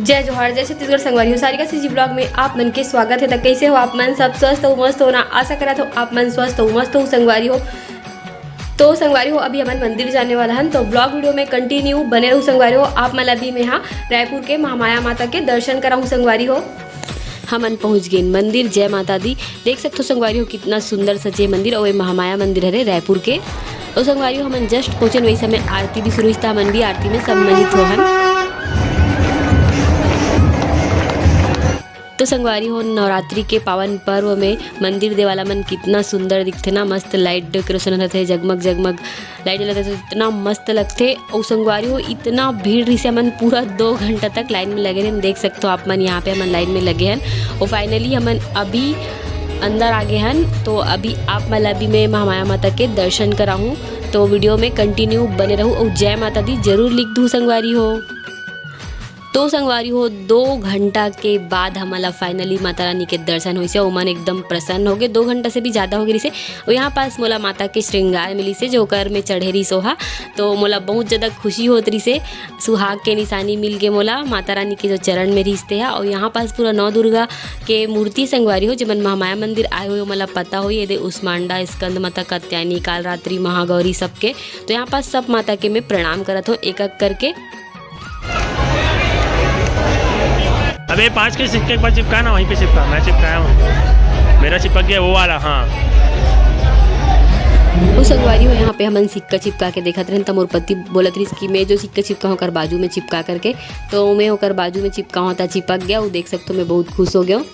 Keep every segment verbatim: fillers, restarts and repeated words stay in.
जय जोहार, जय छत्तीसगढ़ संगवारी हो। सारिका सीजी ब्लॉग में आप मन के स्वागत है। त कैसे हो आप मन? सब स्वस्थ हो, मस्त हो ना? आशा करत हो आप मन स्वस्थ हो, मस्त हो संगवारी हो। तो संगवारी हो, अभी हमन मंदिर जाने वाला हन, तो ब्लॉग वीडियो में कंटिन्यू बने रहू संगवारी हो। आप मन ला भी मैं हा रायपुर के महामाया माता के दर्शन कराहूँ संगवारी हो। हमन पहुँच गेन मंदिर। जय माता दी। देख सकथो संगवारी हो, कितना सुंदर सजे मंदिर, अउ ये महामाया मंदिर हरे रायपुर के। अउ संगवारी हो, हमन जस्ट पहुँचेन, वही समय आरती भी शुरू होइस, त हमन भी आरती में सम्मिलित होहन। तो संगवारी हो, नवरात्रि के पावन पर्व में मंदिर देवाला मन कितना सुंदर दिखथे ना, मस्त लाइट डेकोरेशन रहथे, जगमग जगमग लाइट जलत रहथे, इतना मस्त लगथे। अउ संगवारी हो, इतना भीड़ रहिसे, हमन पूरा दो घंटा तक लाइन में लगे रहेन। देख सकथो आप मन, यहाँ पे हमन लाइन में लगे हन। अउ फाइनली हमन अभी अंदर आ गे हन, तो अभी आप मन ला भी मैं महामाया माता के दर्शन कराहूँ। तो वीडियो में कंटिन्यू बने रहू अउ जय माता दी जरूर लिख दू संगवारी हो। तो संगवारी हो, दो घंटा के बाद हमन ला फाइनली माता रानी के दर्शन होइसे। ओमन एकदम प्रसन्न होगे, दो घंटा से भी ज्यादा होगे रहिसे। अउ यहाँ पास मोला माता के श्रृंगार मिलिसे, जो ओकर में चढ़े रहिस ओहा, तो मोला बहुत ज्यादा खुशी होत रहिसे। सुहाग के निशानी मिल गे मोला, माता रानी के जो चरण में रहिस तेहा। अउ यहाँ पास पूरा नौ दुर्गा के मूर्ति संगवारी हो, जेमन महामाया मंदिर आए हुए, ओमन ला पता होही, एदे उस्मांडा, स्कंद माता, कात्यायनी, कालरात्रि, महागौरी सबके। तो यहाँ पास सब माता के मैं प्रणाम करत हूँ एक एक करके। अबे, पाँच के सिक्के एक बार चिपका ना, वहीं पे चिपका। मैं चिपकाया हूँ, मेरा चिपक गया वो वाला। हाँ। ओ संगवारी हो, यहाँ पे हमन सिक्का चिपका के देखत रहेन, त मोर पति बोलत रहिस कि मैं जो सिक्का चिपका हूँ ओकर बाजू में चिपका करके, तो मैं ओकर बाजू में चिपका हूँ, त चिपक गया। वो देख सकथो, मैं बहुत खुश हो गया हूँ।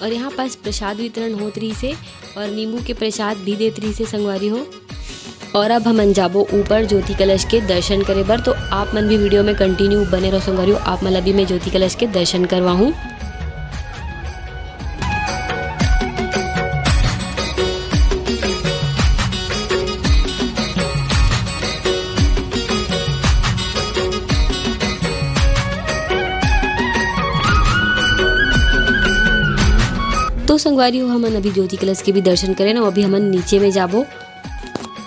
और यहाँ पास प्रसाद वितरण होत रहिसे और नींबू के प्रसाद भी देत रहिसे संगवारी हो। और अब हमन जाबो ऊपर ज्योति कलश के दर्शन करे बर, तो आप मन भी वीडियो में कंटिन्यू बने रहो संगवारी हो, आप मन ला भी मैं ज्योति कलश के दर्शन करवाहूँ। तो संगवारी हो, हमन अभी ज्योति कलश के भी दर्शन करेन, अभी हमन नीचे में जाबो।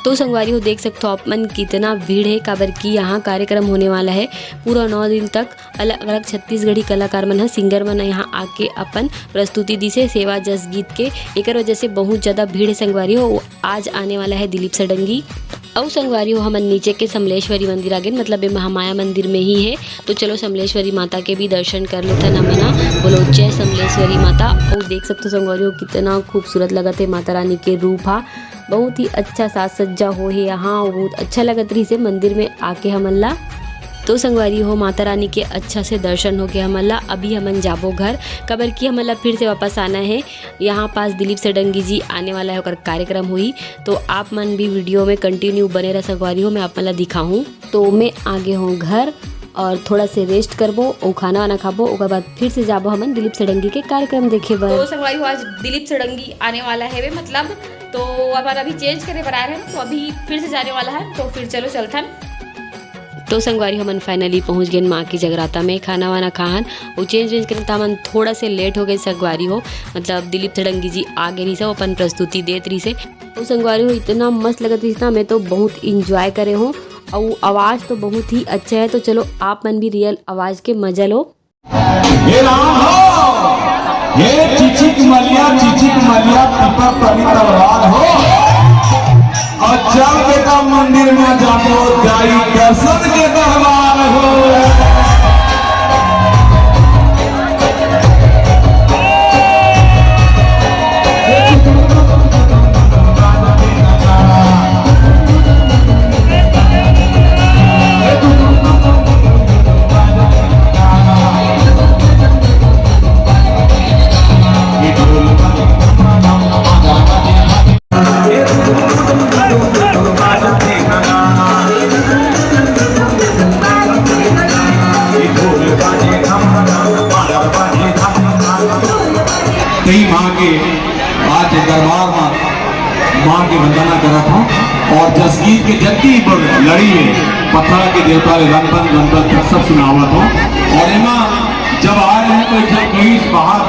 तो संगवारी हो, देख सकथो आप मन कितना भीड़ है, काबर कि यहाँ कार्यक्रम होने वाला है। पूरा नौ दिन तक अलग-अलग छत्तीसगढ़ी कलाकार मन ह, सिंगर मन यहाँ आके अपन प्रस्तुति दिसे सेवा जस गीत के। एकर वजह से बहुत ज्यादा भीड़ है संगवारी हो। आज आने वाला है दिलीप षडंगी। अउ संगवारी हो, हमन नीचे के समलेश्वरी मंदिर आ गेन, मतलब ये महामाया मंदिर में ही है। तो चलो समलेश्वरी माता के भी दर्शन कर लेथन हमन ह। बोलो जय समलेश्वरी माता। अउ देख सकथो संगवारी हो, कितना खूबसूरत लगत है माता रानी के रूप हा। बहुत ही अच्छा साज सज्जा हो हे यहाँ, बहुत अच्छा लगत रहिसे मंदिर में आके हमन ला। तो संगवारी हो, माता रानी के अच्छा से दर्शन हो गया हमन ला। अभी हमन जाबो घर, काबर कि हमन ला फिर से वापस आना है। यहाँ पास दिलीप षडंगी जी आने वाला है, ओकर कार्यक्रम होही, तो आप मन भी वीडियो में कंटिन्यू बने रह संगवारी हो, मैं आप मन ला दिखाहूँ। तो मैं आ गे हूँ घर और थोड़ा से रेस्ट करबो, ओ खाना वाना खाबो, ओकर बाद फिर से जाबो हमन दिलीप षडंगी के कार्यक्रम देखे बर। तो संगवारी हो, आज दिलीप षडंगी आने वाला है वे, मतलब, तो अपन अभी चेंज करे बर आए रहे, तो अभी फिर से जाने वाला है, तो फिर चलो चलथन। तो संगवारी, हमन फाइनली पहुंच गेन माँ की जगराता में। खाना वाना खाहन, वो चेंज वेंज करन, त हमन थोड़ा से लेट हो गए संगवारी हो, मतलब दिलीप षडंगी जी आ गए रहिसे, वो अपन प्रस्तुति देत रहिसे। तो संगवारी हो, इतना मस्त लगत रहिस ना, मैं तो बहुत इंजॉय करे हूँ। और आवाज तो बहुत ही अच्छा है, तो चलो आप मन भी रियल आवाज के मजा लो। हे राम हो, हे चिचिक मलिया, चिचिक मलिया, पीपर परी तलवार हो। और चल बेटा मंदिर में जाबो, जाई दर्शन के दरबार हो। कई माँ के आज दरबार में माँ के वंदना करत हूँ। और जसगीत के जतनी बर लड़ी है, पथरा के देवता ले रंगन रंगन तक सब सुनावत हूँ। और एमा जब आए हैं तो एक जन पुलिस बाहर,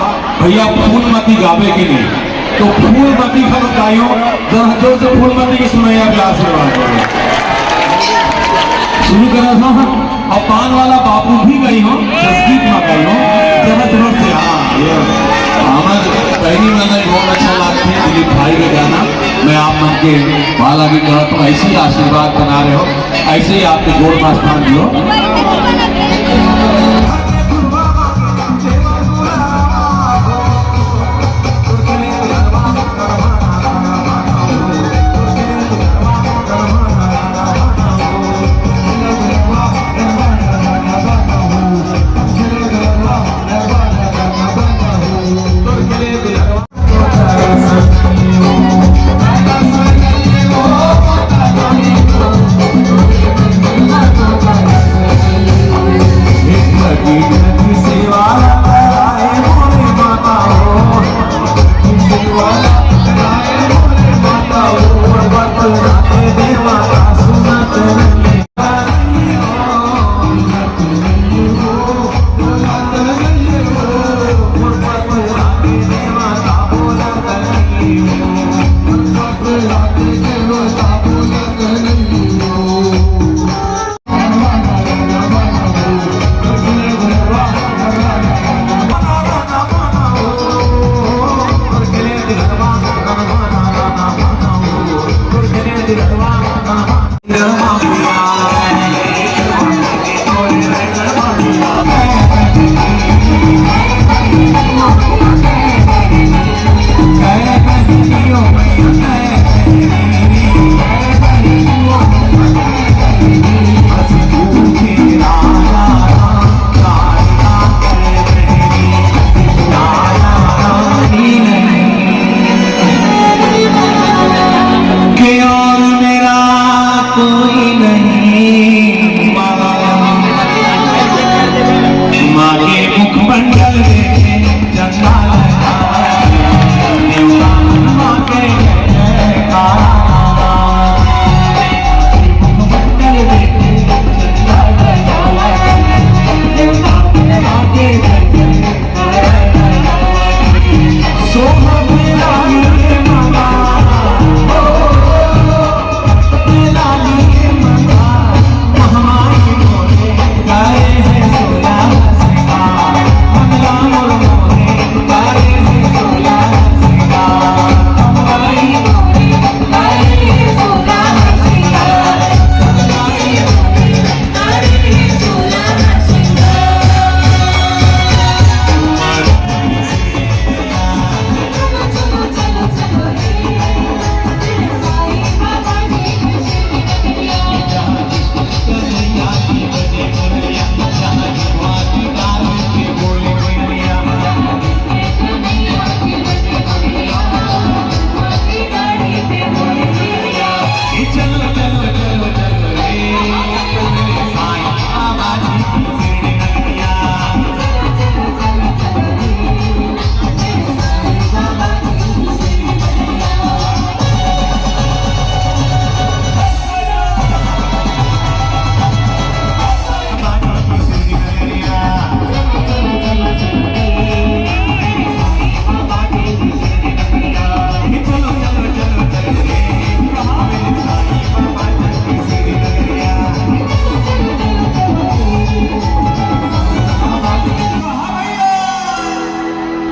"भैया फूलमती गावे के नहीं?" तो फूलमती खबर गाई हो, जरा जोर से फूलमती की सुनाई, आप आशीर्वाद दो। शुरू करा था, और पान वाला बाबू भी गई हो, जसगीत माँ पहिली मन ला बहुत अच्छा लागथे दिलीप भाई के गाना। मैं आप मन के भाला भी करत हूँ, ऐसे ही आशीर्वाद बना रहे हो, ऐसे ही आपके गोड़ में स्थान दियो।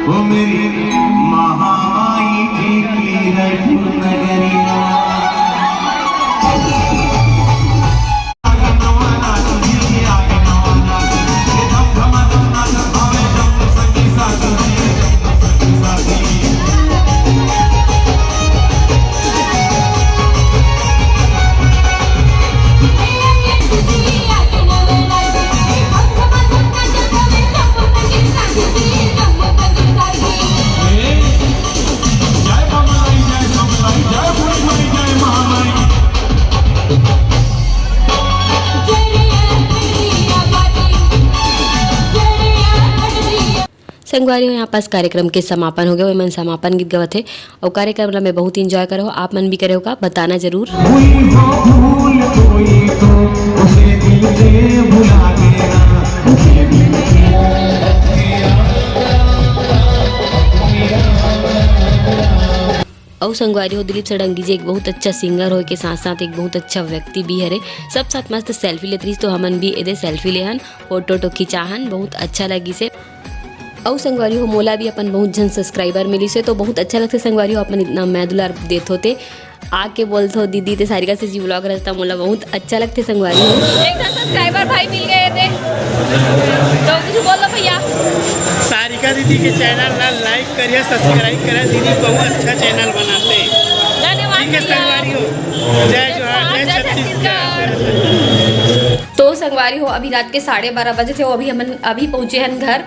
ओ मेरी महामाई जी की रजनगरिया। संगवारी हो, यहाँ पास कार्यक्रम के समापन हो गए। मन समापन गीत गवत हे और कार्यक्रम ला मैं बहुत enjoy करे हो। आप मन भी करे हो का? बताना जरूर। हुई हो भूल कोई तो उसे दिल से भुला देना, उसे दिल से। अउ संगवारी हो, दिलीप षडंगी जी एक बहुत अच्छा singer होय के साथ साथ एक बहुत अच्छा व्यक्ति भी हरे। सब साथ मस्त selfie लेत रहिस, तो हमन भी एदे selfie लेहन, photo तो खिंचाहन, बहुत अच्छा लगिस हे। अउ संगवारी हो, मोला भी अपन बहुत झन सब्सक्राइबर मिलिस हे, तो बहुत अच्छा लगथे संगवारी हो, अपन इतना मया दुलार देथो ते। आके बोलथो, "दीदी, ते सारिका से जी व्लॉग रहता, मोला बहुत अच्छा लगथे संगवारी हो।" एक झन सब्सक्राइबर भाई मिल गए थे, तो कुछ बोल दो भैया। सारिका दीदी के चैनल ला लाइक करिया, सब्सक्राइब करिया, दीदी बहुत अच्छा चैनल बनाते। धन्यवाद ठीक है भैया। संगवारी हो, जय जोहार, जय छत्तीसगढ़। तो संगवारी हो, अभी रात के साढ़े बारह बजे थे, वो अभी हमन अभी पहुँचे हन घर।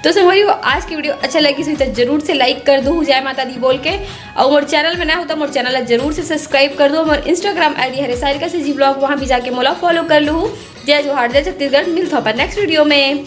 तो संगवारी हो, आज की वीडियो अच्छा लगिस होही तो जरूर से लाइक कर दो, जय माता दी बोल के। अउ मोर चैनल में नया हो तो मोर चैनल ला जरूर से सब्सक्राइब कर दो। मोर Instagram ID हरे सारिका से जी व्लॉग, वहाँ भी जाके मोला फॉलो कर लूहू। जय जोहार, जय छत्तीसगढ़, मिलथो अपन नेक्स्ट वीडियो में।